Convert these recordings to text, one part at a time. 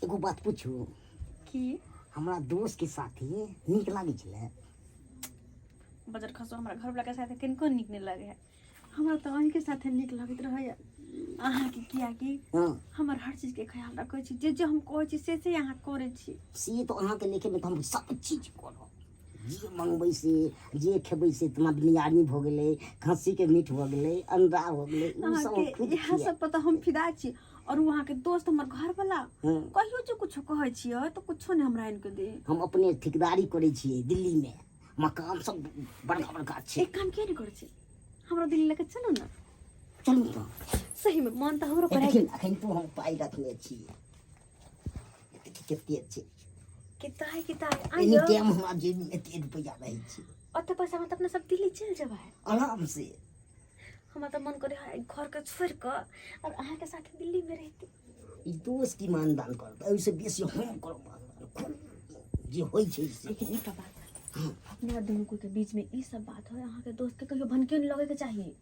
एगो बात पूछू? की? हमरा दोस्त के साथे नीक लागै छलै? बजर खसो, हमरा घरवला के साथे किनको नीक नहि लगे है। हमरा तऽ अहीँके साथे नीक लगैत रहैए अहाँके, कियाकि हमर हर चीजके ख्याल रखै छी, जे जे हम कहै छी से से अहाँ करै छी। से तऽ अहाँके लेखेमे तऽ हम सब चीज करब, जे मंगबै से, जे खेबै से। तऽ बिरयानी भऽ गेलै, खस्सीके मीट भऽ गेलै, अंडा भऽ गेलै, ओ सब हम अहाँके खुद इएह खियाएब। सब पर तऽ हम फिदा छी। और ओ अहाँके दोस्त हमर घरवला कहियो जे कुछो कहै छियै तऽ कुछो नहि हमरा आनि कऽ दे। हम अपने ठेकेदारी करै छियै दिल्लीमे, मकान सब बड़का बड़का छै। एक काम किया नहि करै छी, हमरा दिल्ली लऽ कऽ चलू ने। चलू तऽ। सहीमे मन तऽ हमरो करै। देखिन, अखन तो हम पाइ रखने छी, देखी कते छै। कितना है, कितना है? एनी आइयो टाइम हमरा जेबमे एते रुपैआ रहै छै। ओते पैसा में तऽ अपना सब दिल्ली चलि जेबै आराम से। हमरा तऽ मन करे है घर के छोड़ कऽ और अहाँके साथ दिल्ली में रहती। ई दोस्त की मानदान करत, एहिसँ बेसी हम करब मानदान, खूब जे होइ छै से। लेकिन एकटा बात, अपना दुनू कोई के बीच में ई सब बात है, अहाँके दोस्त के कहियो भनकियो नहीं लगे के चाहिए।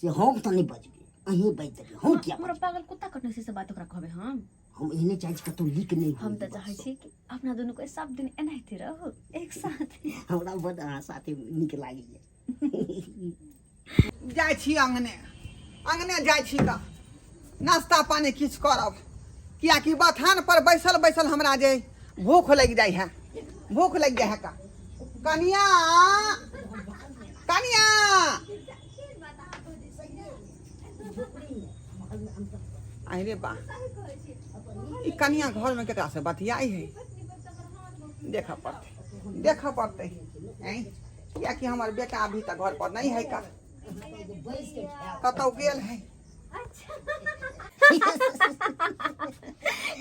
से हम तऽ नहि बजबै, अहीं बाजि देबै, हम किया हमरा बजबै? पागल कुत्ता कटने से सब बात ओकरा कहबै हम। हम एहने चाहै छी कतहु लीक नहि हम होइ तऽ ई बात चाहै सब। छी कि अपना दुनू कोई सब दिन एनाहिते रहू एक साथ। हमरा बड्ड अहाँ साथे नीक लागैए। जाइ छी अङ्गने, अङ्गने जाइ छी तऽ नाश्ता पानी किछु करब, कियाकि बथान पर बैसल बैसल हमरा जे भूख लागि जाइ है, भूख लागि जाइ है। का कनिया, कनिया, अरे बा, ई कनिया घरमे केकरा से बतियाइ है? देखऽ पड़तै, देखऽ पड़तै। ऐं, कियाकि हमर बेटा अभी तक घर पर नहीं है, का कतौ गेल है।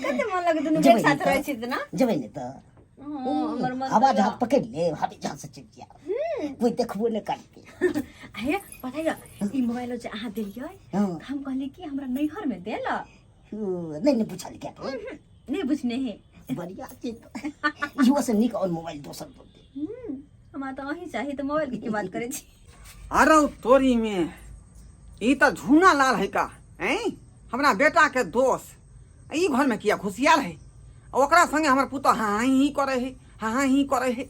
कते मन लगे दुनू जेबै एक साथ ने रहै तऽ? छी तऽ ना जेबै ने तऽ? हाँ, हमर मन हवा तऽ जहाज पकड़ि लेब, हवे जहाज से चलि जायब, कोई देखबो नहि करतै। हे, पता यऽ ई मोबाइल जे अहाँ देलियै तऽ हम कहली कि हमरा नैहर में देल। नहि नहि बुझल क्या? नहीं बुझने है। बढ़िया छै तऽ, इहो से नीक और मोबाइल दोसर दऽ देब। हमरा तऽ अहीं चाही तऽ मोबाइल के की बात करै छी। अरौ तोरी में, ई तऽ झूना लाल है का? ऐं, हमरा बेटा के दोस्त ई घर में किया घुसियाल है? आ ओकरा संगे हमर पुतोह हाँ हाँ ही करे है, हाँ हाँ ही करे है।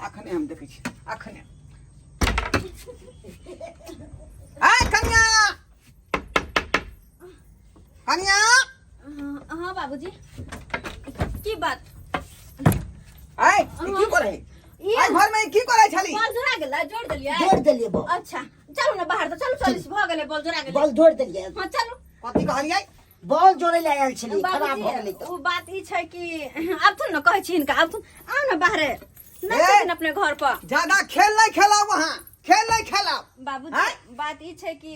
अखने हम देखै छी, अखने। ऐ कनिया, कनिया। हाँ बाबूजी, की बात? ऐ, ई की करे है? ई ऐ, घर में ई की करे छली? बॉल जोड़ा गेलै, जोड़ देलियै। जोड़ देलियै बॉल। अच्छा चलू ने बाहर, तऽ चलू, चलिस भऽ गेलै, बॉल जोड़ा गेलै। बॉल जोड़ देलियै। हाँ चलू। कथी कहलियै? बॉल जोड़ै लए आयल छलियै, खराब बाबूजी भऽ गेलै तऽ। ओ बात ई छै कि आब थुन ने कहै छी हिनका, आब थुन, आउ ने बाहरे, नहि ए! छथिन अपने घर पर। ज्यादा खेल नहीं खेलाओ वहाँ, खेल नहीं खेलाओ। बाबूजी आँय? बात ई छै कि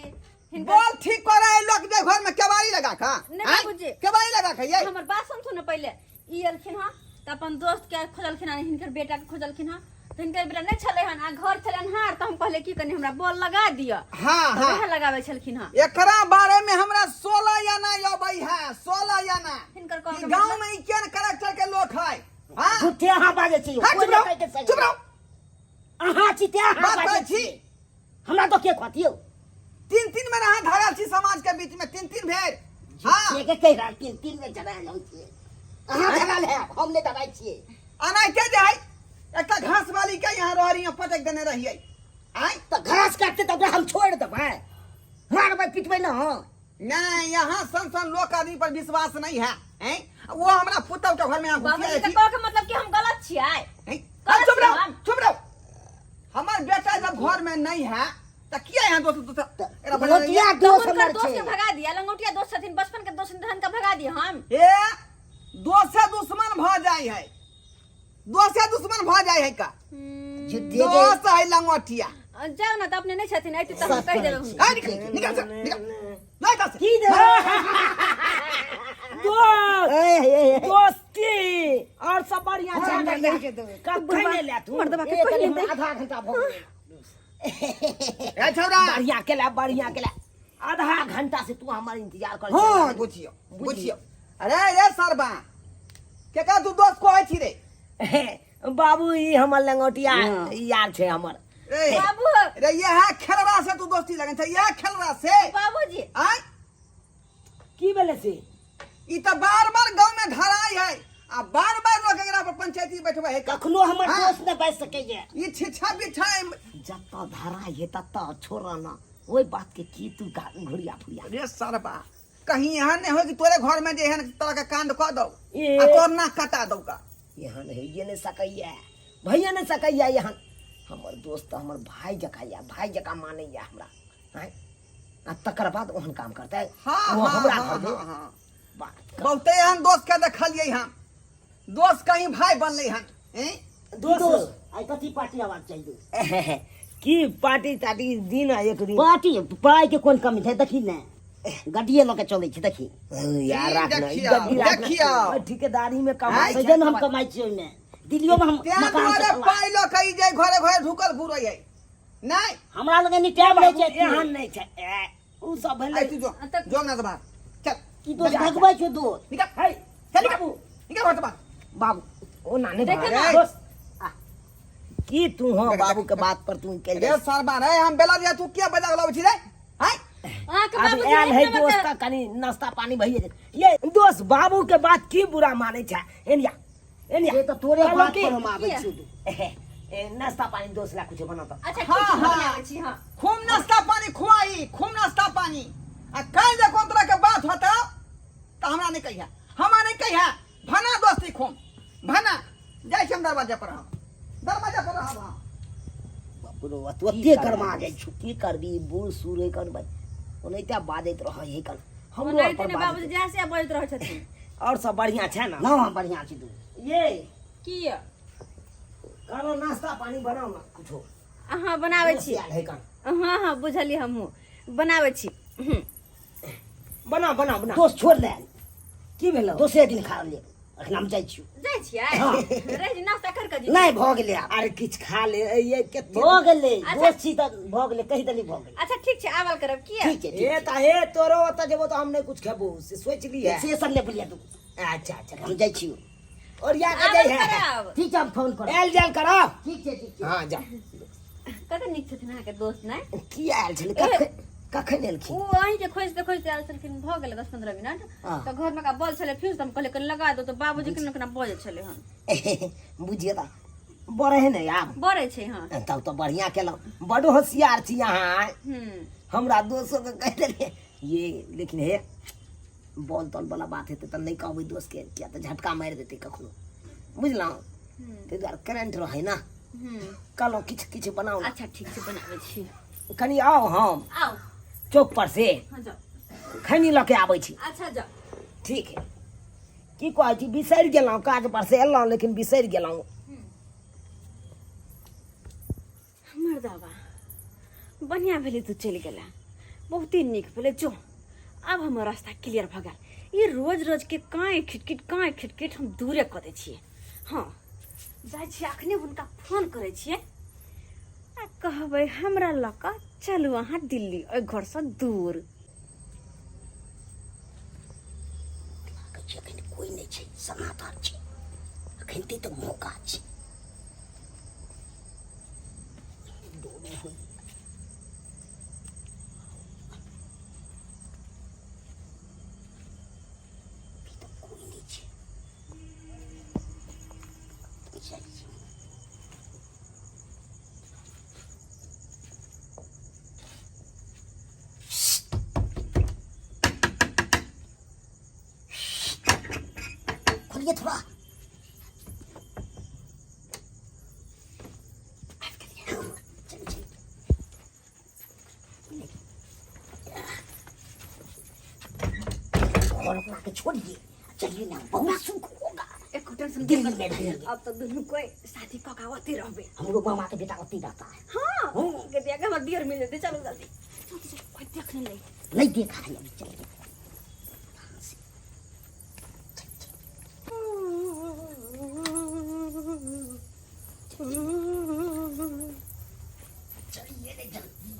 हिनका बॉल ठीक करे लोग जे घर में केवाड़ी लगा का नहीं आँय? बाबूजी। केवाड़ी लगा के ये हमर बात सुनथुन ने पहिले। ई एलखिन हँ तऽ अपन दोस्त के खोजलखिन हँ, हिनकर बेटा के खोजलखिन हँ, तऽ हिनकर बेटा नहि छलै हन आ घर छलै हार, तऽ हम कहलियै कि कनि हमरा बॉल लगा दिअ। हाँ तऽ हाँ वएह लगाबै छलखिन हँ। एकरा बारे में हमरा 16 आना अबै है, 16 आना। हिनकर कहऽ ई के गांव मतलब में ई केहन करेक्टर के लोग है? हाँ झूठे अहाँ बाजै छी। हाँ, कोइ चुप नहि रहो, कहै के सही। चुप रहो। अहाँ छी ते अहाँ बात बाजै करै छी। छी, हमरा तो के कहतियौ? तीन तीन बेर अहाँ धरल छी समाज के बीच में, तीन तीन बेर। हाँ के के कहि रहल तीन तीन बेर झगड़ा हम छियै? अहाँ झगड़ल है, हम नहि झगड़ै छियै। अनाइते जे है एकटा घास वाली के यहाँ रह रही पटक देने रहियै। आँय तऽ घास काटते तऽ ओकरा हम छोड़ि देबै? मारबै पिटबै ने? हाँ नहीं, यहाँ सन सन लोग आदमी पर विश्वास नहीं है। हैं, वो हमरा पुतौ के घर में यहाँ घुसिया बाबूजी छी। तऽ कहऽ के मतलब कि हम गलत छियै? हैं? गलत चुप रहो, छियै हम। चुप रहो। हमर बेटा जब घर में नहीं है त किया यहाँ दोस्त दोस्त एकरा बजा रही लंगोटिया है? तऽ दोस्त हुनकर हमर दोस्त छै के भगा दिया, लंगोटिया दोस्त छथिन, बचपन के दोस्त छथिन, के भगा दिया हम? ए, दोसे दुश्मन भ जाय है, दोसे दुश्मन भ जाय है का। झूठे के दोस्त है लंगोटिया। जाउ ने तऽ, अपने नहि छथिन ऐते तऽ हम सब कहि करै देबै छी। हुनका। ए, निकल निकल से, निकल नहीं कर से। की दे दोस्त ए, ए, ए, दोस्ती और सब बढ़िया छै। बढ़िया के दो। कखन एले तू? मर्दबा के ए, कनि पहिले हमरा आधा घंटा भऽ गेल। ए छौड़ा, बढ़िया केला, बढ़िया केला। आधा घंटा से तू हमर इंतजार कर। हाँ बुझियो बुझियो। अरे रे सरबा, केकरा तू दोस्त कहै छी रे? बाबू, ई हमर लंगोटिया हाँ। यार छै हमर। रे बाबू, रे, यह खेलरा से तू दोस्ती लगन छै, यह खेलरा से? बाबूजी। आय की भेलै से? ई त बार बार गांव में धराई है। आ बार बार लोग एकरा पर पंचायती बैठबै है का? कखनो हमर हाँ। दोस्त नहि बाजि सकैए ई छिछा बिछा जतऽ धरा हे ततऽ छोड़ ना ओहि बात के की तू घुरिया फुरिया रे सरबा कहीं एहन नहीं हो कि तोरे घर में जे एहन तरह के कांड कऽ दौ ए। आ तोर नाक कटा दौ का एहन होइए नहि सकैए भइए नहि सकैए एहन हमर दोस्त तऽ हमर भाय जकाँ यऽ भाय जकाँ मानैए हमरा आँय आ तकर बाद ओहन काम करतै हाँ ओ हाँ हमरा हाँ, घर मे हाँ, हाँ। बात बहुते एहन दोस्त के देखलियै हम दोस्त कहीं भाई बनलै हन हैं? दोस्त आइ कथी पार्टी आवाज चाहिए दोस्त की पार्टी ताटी दिन आ एक दिन पार्टी पाइ के कोन कमी छै देखी ने गड्डिए लऽ के चलै छै देखी यार ई राख ना, ई देखियौ, गड्डी राख ना। देखियौ। ओहि ठेकेदारी में कमाई से जन हम कमाइ छियै ओहिमे दिल्लियो में हम तें मकान दुआरे से चला। पाइ लऽ के ई जे घरे घरे ढुकल घुरै है नहि हमरा लग एनी टाइम नहि छै एहन नहि छै ए, उ सब भेलै आइ तू जो जो अंगना से बाहर चल की दोस्त भगबै छौ दोस्त निकल है चल निकल बाबू निकल घर से बाहर बाबू ओ नानी देखे ना। दोस्त आ, की तू हो बाबू के बात पर तू के रे सरबा रे हम बेला दिया तू किया बजा के लाबै छी रे हाय अहाँके अब बाबूजी आयल है एक नंबर दोस्त के- त कनी नाश्ता पानी भइए जेतै। ये दोस्त बाबू के बात की बुरा मानै छै एनिया एनिया से तऽ तोरे कहलहुँ बात की? पर हम आबै किया? छियौ दोस्त। ए, नाश्ता पानी दोस्त ला कुछ बना अच्छा ठीक हाँ, छै हाँ। बनाबै छी हाँ खूब नाश्ता पानी खुआई खूब नाश्ता पानी आ काल्हि जे कोन तरह के बात होता तऽ हमरा नहि कहिया हमरा नहि कहिया भना दोस्ती खूब भना जाइ छी हम दरवाजा पर हम दरवाजा पर रहब हम बाप रो तू ओते गरमा जाइ छौ की करबी बूढ़ सूढ़ है कन भाई ओनाहिते बाजैत रहै है कन हमरो ओनाहिते अपन ने बाबूजी बाजैत जहाँ से बजैत रहै छथिन और सब बढ़िया छै ना ना हम बढ़िया छी दोस्त ये की यऽ कहलो नाश्ता पानी बनाओ ना कुछो अहाँ बनाबै छी आयल है कन हँ हँ बुझलियै हमहूँ बनाबै छी हूँ। बना बना बना दोस्त छोड़ दे की भेलो दोसरे दिन खा लेब अखन हम जाइ छियौ जाइ छियै रहि नाश्ता कर कऽ नहि भऽ गेलै आब अरे किछु खा ले ये कते भऽ गेलै अच्छा। दोस्त छी तऽ भऽ गेलै कहि देली भऽ गेलै अच्छा ठीक छै आवल करब किया ठीक छै ठीक ए ता हे तोरो ओतऽ जेबो तऽ हम नहि कुछ खेबो से सोच ली है छै से सब नहि बोलिया तू अच्छा अच्छा हम जाइ छियौ और या के आवल जाइ है करब ठीक छै हम फोन करब आयल जायल करब ठीक छै ठीक छै हाँ जा कते नीक छथिन अहाँके दोस्त नहि की आयल छलै कखन कखन एलखिन ओ अहीं के खोजते खोजते आयल छलखिन भऽ गेलै 10-15 मिनट हाँ। तऽ घर में का बल छलै फ्यूज तऽ हम कहलियै कनि लगा दो तऽ बाबूजी केना केना बजै छलै हन बुझिए तऽ बड़े है ने आब बड़े छै हँ तब तऽ बढ़िआँ केलहुँ बड्ड होशियार छी अहाँ हूँ हमरा दोस्तोके कहि देलियै ये लेकिन हे बॉल तॉल वाला बात हेतै तऽ नहि कहबै दोस्तके किया तऽ झटका मारि देतै कखनो बुझलहुँ ताहि दुआरे करेंट रहै ने हूँ कहलहुँ किछु किछु बनाउ ने अच्छा ठीक छै बनाबै छी कनि आउ हम आउ चौक पर से हँ जाउ खैनी लऽ के आबै छी अच्छा जाउ ठीक है की कहै छी बिसरि गेलहुँ काज पर से एलहुँ लेकिन बिसरि गेलहुँ हमर दाबा बढ़िआँ भेलै तू चलि गेला बहुते नीक भेलै जो आब हमर रास्ता क्लियर भऽ गेल ई रोज रोजके काँय खिटखिट काँय खिटखिट हम दूरे कऽ दै छियै हँ जाइ छियै अखने हुनका फोन करै छियै आ कहबै हमरा लऽ कऽ चलू अहाँ दिल्ली ओहि घरसँ दूर लागै छै एखन कोइ नहि छै सन्नाटा छै एखन तऽ मौका छै डोलो होइ अभी तऽ कोइ नहि छै जाइ छी खोलिए थोड़ा चलिए चलिए और अपना के छोड़िए चलिए ना बहुत सुख होगा एको टेंशन दिल्ली में रहेंगे अब तऽ दुनू कोई शादी कऽ के ओतै रहबै हमरो मामा के बेटा ओतही रहता है हाँ के दिया के हमर दियर मिल जेतै चलू जल्दी चलू चलू कोई देख नहीं ले नहीं देखा है अभी चलिए चलिए रे जल्दी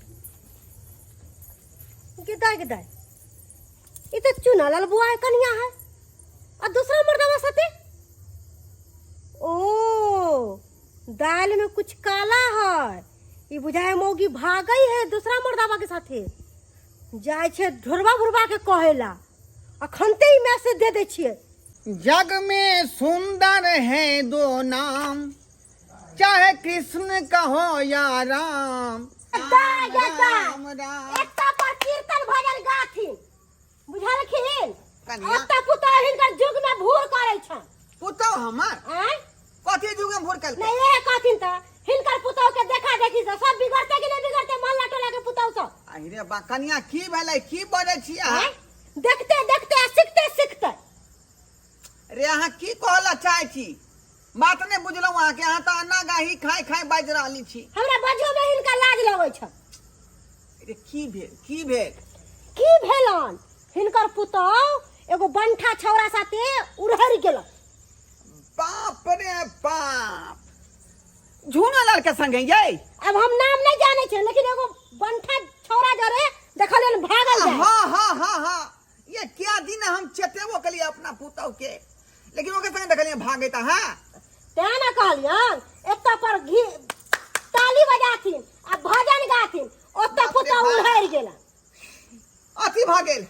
गिदाय गिदाय ई तऽ चुना लाल बुआ है कनिया है आ दूसरा मर्दवा साथे ओ दाल में कुछ काला है ई बुझाय मौगी भागई है दूसरा मर्दवा के साथे जाय छे ढोरबा भुरबा के कहेला अखनते ही मैसेज दे दे छियै जग में सुंदर है दो नाम, चाहे कृष्ण कहो या राम। दाय गे दाय। राम राम। एकटा पर कीर्तन भजन गाथिन, बुझलखिन? कनिया। एकटा पुतोह हिनकर जुग में भूर करै छन। पुतोह हमर? आँय? कथी जुग में भूर कल? नहीं, ये कहथिन त हिनकर पुतोह के देखा देखी से सब बिगड़ते कि नहीं बिगड़ते मोहल्ला टोला के पुतोह सब? अरे बा कनिया, की भेलै? की बजै छी अहाँ? आँय? देखते देखते आ सीखते सीखते। रे, अहाँ की कहला चाहै छी? बात नहि बुझलहुँ अहाँके। अहाँ तऽ अन्ना गाही खाय खाय बाजि रहली छी। हमरा बजो में हिनका लाज लगै छ। रे, की भेल? की भेल? की भेलन, हिनकर पुतोह एगो बंठा छौड़ा साथे उड़हरि गेल। बाप रे बाप, झूना लाल के संगे ये? अब हम नाम नहीं जाने छे, लेकिन एगो बंठा छौड़ा जरे देखलियन भागल जाय। हाँ हाँ हाँ हाँ, ये क्या दिन हम चेतेबो के लिए अपना पुतहु के, लेकिन ओके संगे देखलिए भागे त। हाँ। तें ना कहलियन, एतऽ पर घी ताली बजाथिन आ भजन गाथिन, ओतऽ बाप रे पुतहु बाप। उड़हरि गेल। अथी भऽ गेल,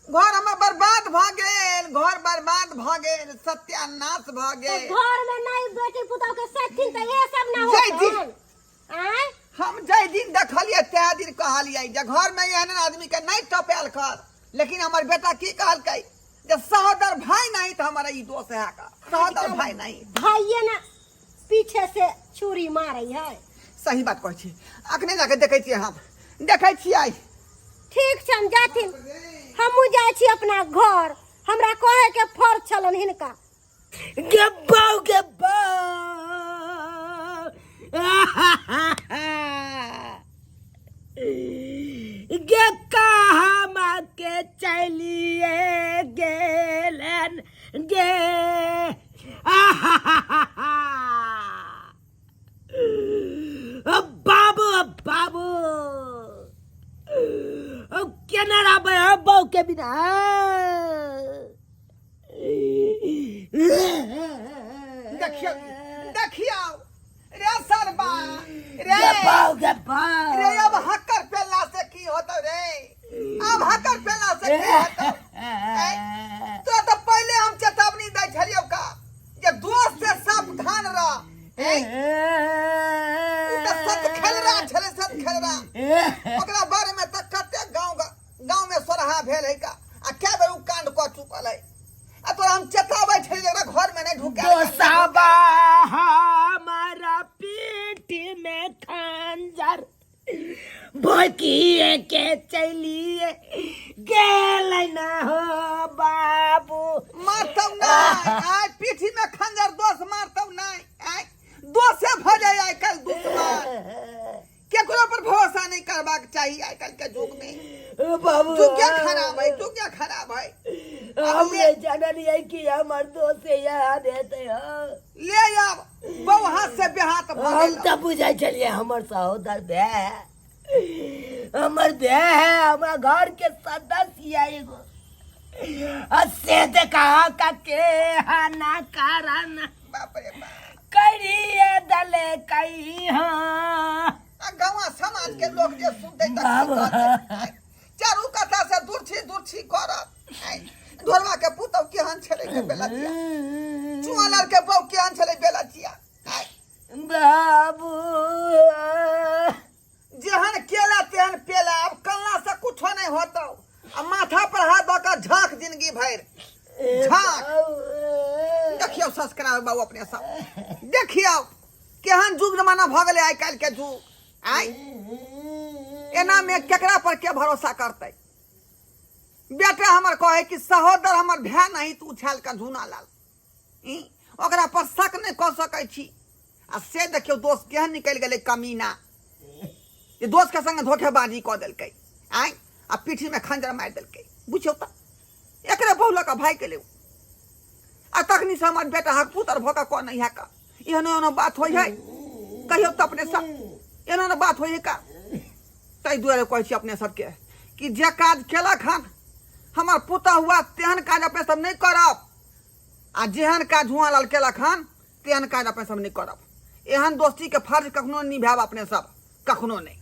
घर हमर बर्बाद भऽ गेल, घर बर्बाद भऽ गेल, सत्यानाश भऽ तऽ गेल। घर में नहीं बेटी पुतहु के सैथिन तऽ ये सब ना जय जी। होतन। आँय? हम जाहि दिन देखलियै तै दिन कहलियै जे घरमे एहन आदमी के नहि टपायल कर, लेकिन हमर बेटा की कहलकै जे सहोदर भाई नहीं तऽ हमारा ई दोष है का सहोदर भाई नहीं। भाइये ना पीछे से छुरी मारै है। सही बात कहै छी, अखने जाके देखै छियै, हम देखै छियै। ठीक छै, हम जाथिन, हमहूँ जाइ छी अपना घर। हमरा कहे के फर्ज छलन हिनका। गे बाऊ, गे बाऊ, गे कहाँ के चलिए गेलन गे? बाबू, बाबू, केना रहबै हम बहू के बिना? देखियौ, देखियौ रे सरबा रे। गे बाऊ, गे बाऊ। रे, अब हक्कर पेला से की होतौ रे? अब हक्कर पेला से की होतौ? तो तो पहले हम चेतावनी दै छलियौ का जे दोस्त से सावधान रह। उ तऽ सत खेलरा छलै, सत खेलरा। ओकरा बारे में तऽ कते गांव गांव में सोरहा भेल है का, आ कै बेर उ कांड कऽ चुकल है। आ तोरा हम चेताबै छलियै जे ओकरा घर में नहि ढुकायल कर। दोसाबा हमारा पीठ में खंजर भोकिए के चलिए गेल ना हो बाबू। मारतौ नहि आइ पीठी में खंजर दोष मारतौ नहि आइ। दोषे भऽ जाय आइ काल्हि दुश्मन, केकरो पर भरोसा नहीं करबाक चाहिए आइ काल्हि के युग में। बाबू, जुगे खराब है, जुगे खराब है। हम नहीं जानलिए कि हमर दोस्त यहाँ देते हो। ले आब बहु हाथ से बेहाथ भऽ हम गेल। तऽ बुझै छलियै हमर सहोदर भाय, हमर भाय है, हमरा घर के सदस्य है एगो, आ से देखा का के हाना कारण बाप रे बाप करिए दले कही। हाँ। आ गाँव समाज के लोग जे सुनते तऽ की बाबा। कहतै? चारू कथा से दुर्छी दुर्छी करत। आइ, ढोरवा के पुतहु केहन छलै के बेलतिया, चुआलाल के बहू केहन छलै बेलतिया। आइ, बाबू, जेहन केला तेहन पेला। अब कल्ला से कुछो नहीं होतौ, आ माथा पर हाथ दऽ कऽ झाँक, जिंदगी भरि झाँक। देखियौ सब्सक्राइब बाबू, अपने सब देखियौ केहन जुग जमाना भऽ गेलै आइ काल्हि के जुग। आइ एना में केकरा पर के भरोसा करतै? बेटा हमर कहे कि सहोदर हमर भाय नहीं तू उछाल कऽ झूना लाल, ई ओकरा पर शक नहि कऽ सकै छी। आ से देखियौ दोस्त केहन निकलि गेलै कमीना, जे दोस्त के संगे धोखेबाजी कऽ देलकै आँय, आ पीठीमे खंजर मारि देलकै। बुझियौ तऽ एकरे बहु लऽ कऽ भागि गेलै उ। आ तखनी से हमर बेटा हक पुतर भऽ कऽ कऽ नहि है का एहनो एहनो बात होइ है? कहियौ तऽ अपने सब, एहनो एहनो बात होइ है का? ताहि दुआरे कहै छी अपने सबके कि जे काज केलक हन हमर पुतहु हुआ, तेहन काज अपने सब नहि करब, आ जेहन काज हुआ लाल केलक हन तेहन काज अपने सब नहि करब। एहन दोस्तीके फर्ज कखनो नहि निभायब अपने सब, कखनो नहि।